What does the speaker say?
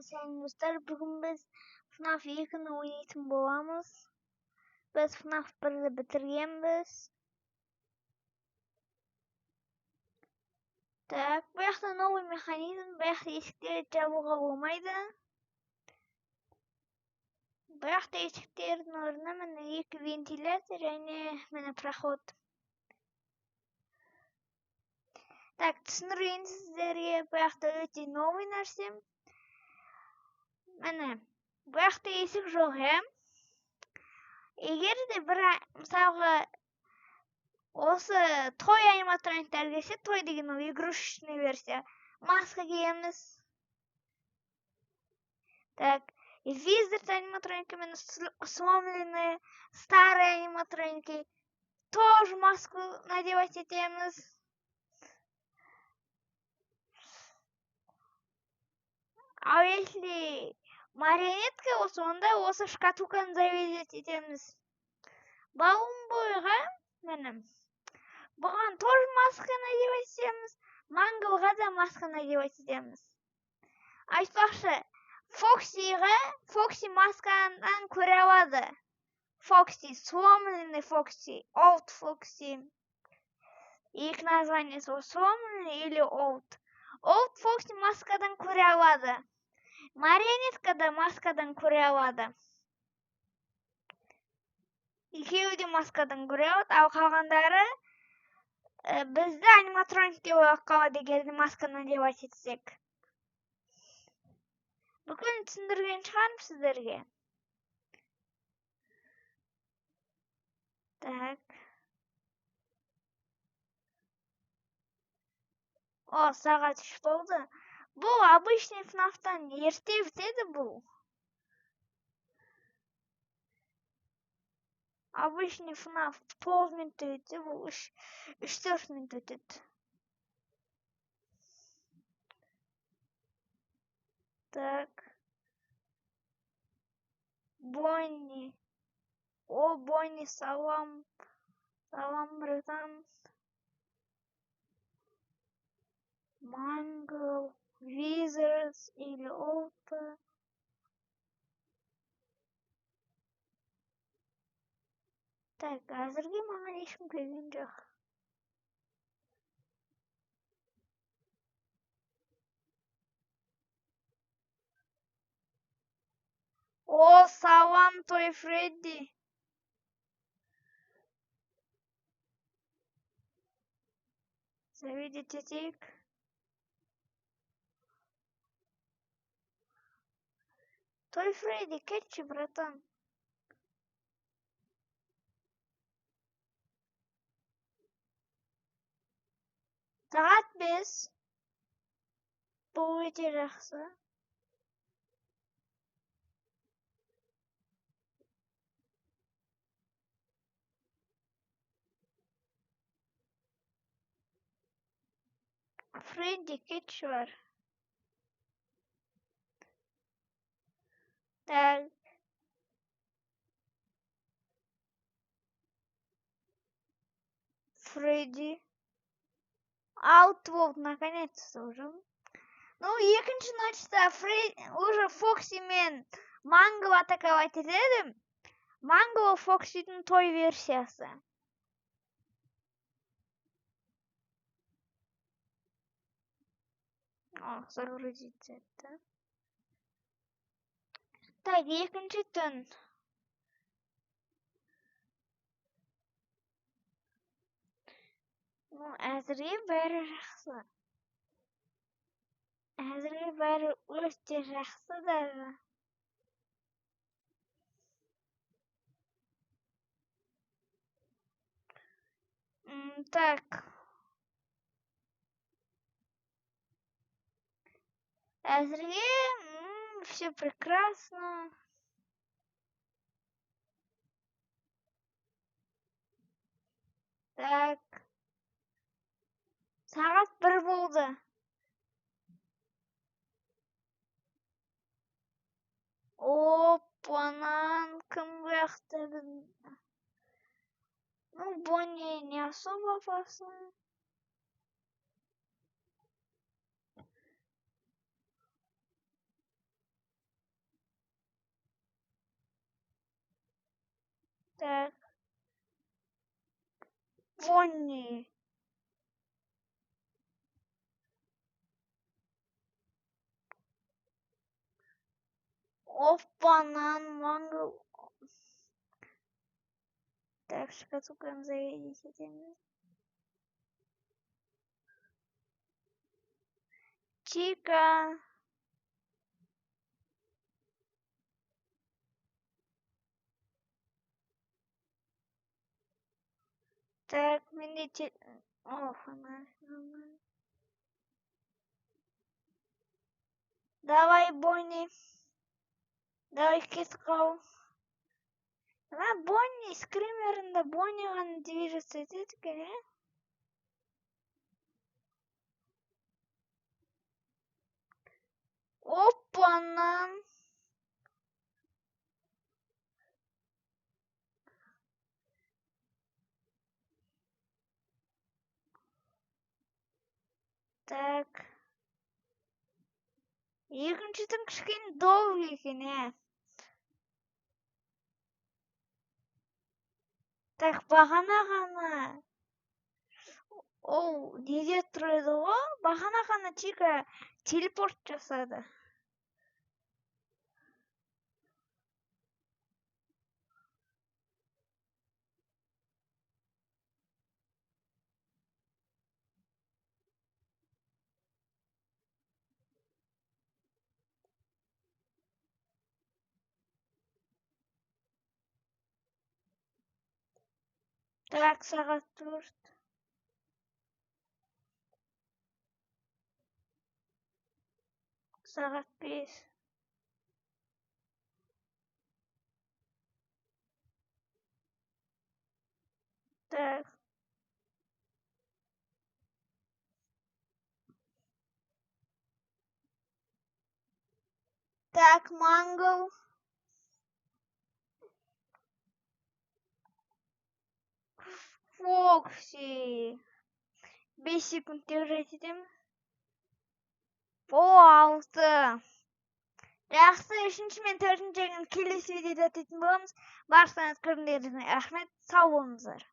Сәлем, достар! Бүгін біз FNAF 2-ні ойнайтын боламыз. Біз FNAF 1-ді бітіргенбіз. Так, бұл жақта новый механизм, бұл жақта есіктерді жабуға болмайды. Бұл жақта есіктердің орнына міне екі вентилятор және міне проход. Так, түсіндірейін сіздерге, бұл жақта өте новый нәрсе. Міне, бұл жақта есік жоқ, иә? Егер де бір, мысалға, осы той аниматрониктер келсе, той деген ол игрушечный версия, маска киеміз. Так, Wizard аниматроники, міне сломленные старые аниматроники, тоже маску надевать етеміз. Ал если марионетка болса, онда осы шкатулканы заведет етеміз. Баллонбойға, міне, бұған тоже маска надевать етеміз, Манглға да маска надевать етеміз. Айтпақшы, Фоксиға, Фокси маскадан көре алады. Фокси, сломленный Фокси, Old Фокси. Екі названиесі ол сломленный или Old. Old Фокси маскадан көре алады. Марионетка да маскадан көре алады. Екеуі де маскадан көре алады, ал қалғандары бізді аниматроник деп ойлап қалады, егер де масканы надевать етсек. Бүкіл түсіндірген шығармын сіздерге. Так. О, сағат 3 болды. Бұл обычный FNAF-тан ерте бітеді бұл. Обычный FNAF 9 минутта өтсе, бұл үш-төрт минут өтеді. Так. Бонни. О, Бонни, салам. Салам, братан. Мангл, Wizards или Опа. Так, әзірге маған ешкім келген жоқ. О, салам, Той Фредди. Завидите етейік. Той Фредди, кетші, братан. Сағат 5. Бұл өте жақсы. Фредди, кетші бар. Так. Фредди. Аутволд, наконец-то уже. Ну, екінші ночьта уже Фокси мен Мангл атаковать етеді. Мангл Фоксидің той версиясы. О, загрузить это. Так, екінші түн. Ну, әзірге бәрі жақсы. Әзірге бәрі өте жақсы даже. Так. Әзірге все прекрасно. Так. Сағат 1 болды. Опанан, кім бұяқта? Ну, Бонни не особо опасный. Так. Бонни. Опа-нан, мангл. Так, шкатулканы зарядить етеміз. Чика. Так, менде О, фонарь. Нормально. Давай, Бонни. Давай, кетіп қал. Мына Бонни скримерінде Бонни ғана движется етеді екен, иә? Опа-нан. Так. Екінші түн кішкене долгий екен, иә. Так, бағана ғана ол неде тұр еді ғой? Бағана ғана Чика телепорт жасады. Так, сағат 4. Сағат 5. Так. Так, мангл. Фокси. 5 секунд держать етемін. О, 6. Жақсы, үшінші мен төртінші келесі видеода өтетін боламыз. Баршаңызға көргендеріңізге рахмет. Сау болыңыздар.